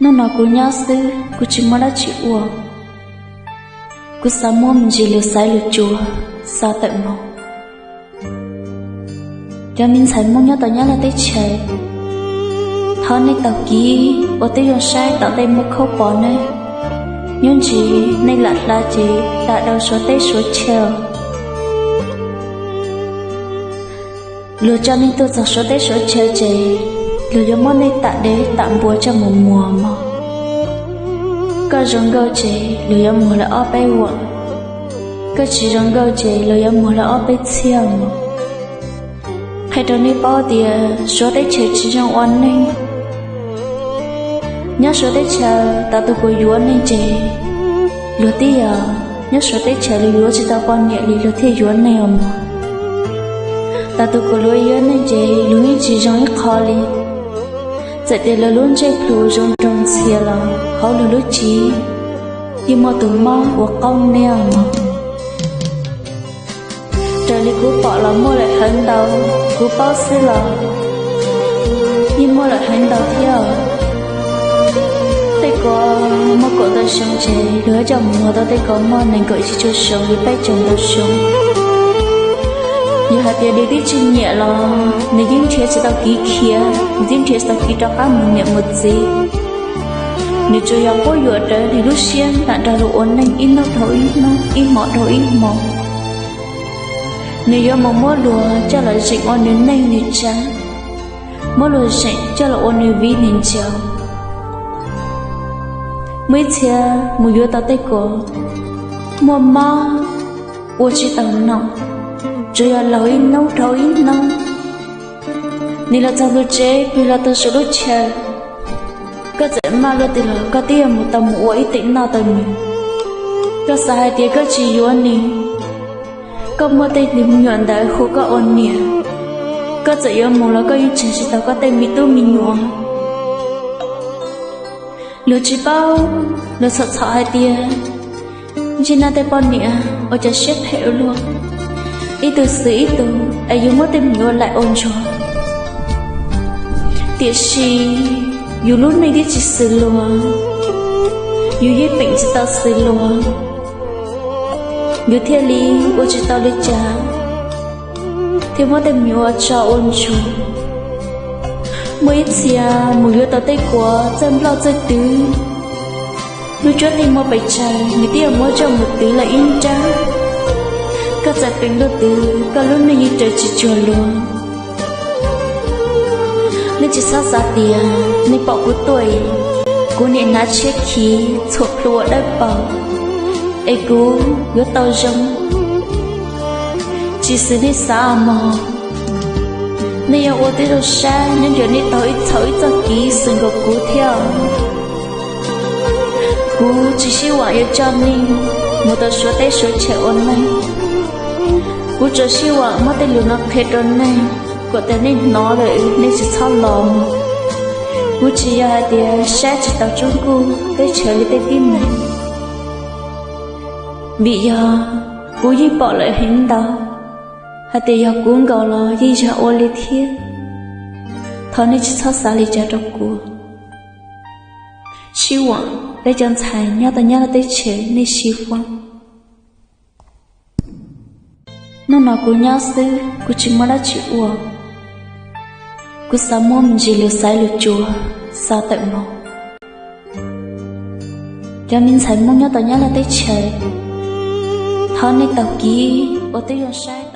Hnub no kuv nyob xwb, kuv tsis muaj dab tsi ua. Kuv xav muaj me ntsis lus xaiv lus tsuas, xav tawm mus. Cov me ntxhais Hmoob nyob tom Nyab Laj teb chaws, thov nej taug kev ua tib zoo saib tom ntej muaj khaub pos ne. Nyob ntsis nej lam hla ces hla rau Suav teb Suav chaw. Luag coj nej tuaj txog Suav teb Suav chaw ces luag yuav muab nej tam dev tam npua coj mus muag mog. Koj zoo nkauj ces luag yuav muag lawm ob peb vuam, koj tsis zoo nkauj ces luag yuav muag lawm ob peb txhiab mog. Qhia rau nej paub tias Suav teb chaws tsis zoo ua neeg. Nyob Suav teb chaws, tas tus kuv yuav neeg ces luag tib yog, nyob Suav teb chaws luag yuav tsis tau poj niam li luag thiaj yuav neeg os mog. Tas tus kuv yuav neeg ces luag yeej tsis zoo ib qho li. Txawm tias luag lub ntsej plhu zoo nraug ntxhias los hauv luag lub cev yeej muaj tus mob ua qaub niab mog. Raws li kuv pom los muaj lawm heev ntau, kuv paub xwb los yeej muaj lawm heev ntau thiab. Tej ko muaj kaum ntau xyoo ces luag coj mus muag tau tej ko muaj nees nkaum tsib caug xyoo li peb caug ntau xyoo. Yog hais tias nws twb tsis nyiam los nws yeej nrhiav tsis tau kev khiav, nws yeej nrhiav tsis tau kev rov qab mus niam mus txiv. Nws tsuas yog quab yuam rawv nws lub siab ntam nrog luag ua neej ib hnub dhau ib hnub, ib hmo dhau ib hmo. Nws yuav mus muab luag coj los zeem ua nws neej nws tsav, muab luag zeem coj los ua nws viv nws ncaus. Muaj ib txhia mus yuav tau tej ko muaj mob ua tsis tau nom, tsuas yog laug ib hnub dhau ib hnub. Nws los txog lub tsev, nws los txog saum lub chaw, koj txawm maj luaj twg los koj twb yuav mus tau mus ua ib teem noj tau nws. Koj xav hais tias koj tsis yuav nws, koj muaj tej me nyuam ntawd hu koj ua niam, koj txawm yuav mus los koj yeej tseg tsis tau koj tej me tub me nyuam. Luag tsis paub, luag txhom txhom hais tias ntsej nab tej poj niam ua cov siab phem ua luaj, ib tug xwm ib tug es yus muab tej me nyuam ua laim ua ntsuag. Tiam sis yus lub neej twb tsis xws luag, yus yeej peem tsis tau xws luag, yus thiaj li ua tsis tau li cas, thiaj muab tej me nyuam ua tso ua ntsuag. Muaj ib txhia mus yuav tau tej ko txawj nplauj txawj twv, lub cuab tej muaj pes tsawg nws twb yuav muab coj mus twv lawm ib nrab. Koj txawm peem luaj twg koj lub neej yeej raws tsis cuag luag. Nej tsis txhob xav tias nej pom kuv tuaj, kuv niam hnav tshiab khiv txhuam plhu ua dawb paug es kuv yuav tau zoo. Tsis xws nej xav os mog. Nej yuav ua tib zoo saib nyob ntawm nej taug ib txhaum ib txoj kev xwm nkaus kuv thiab. Kuv tsis sib vam yuav coj nej mus tau Suav teb Suav chaw ua neeg. Kuv tsuas sib vam muab tej lus no qhia rau nej, kom tias nej hnov lawm nej tsis txhob los. Kuv tsis yog hais tias saib tsis taus Tsoob Kuj teb chaws li tej tib neeg, vim yog kuv yeej pom lawm heev ntau, hais tias yog kuv nkaus los yeej yog ua li thiab. Thov nej tsis txhob xav li cas rau kuv. Sib vam peb cov ntxhais nyob tau Nyab Laj teb chaws nej sib vam. Hnub no kuv nyob xwb, kuv tsis muaj dab tsi ua. Kuv xav muaj me ntsis lus xaiv lus tsuas, xav tawm mus. Cov me ntxhais Hmoob nyob tau Nyab Laj teb chaws, thov nej taug kev ua tib zoo saib.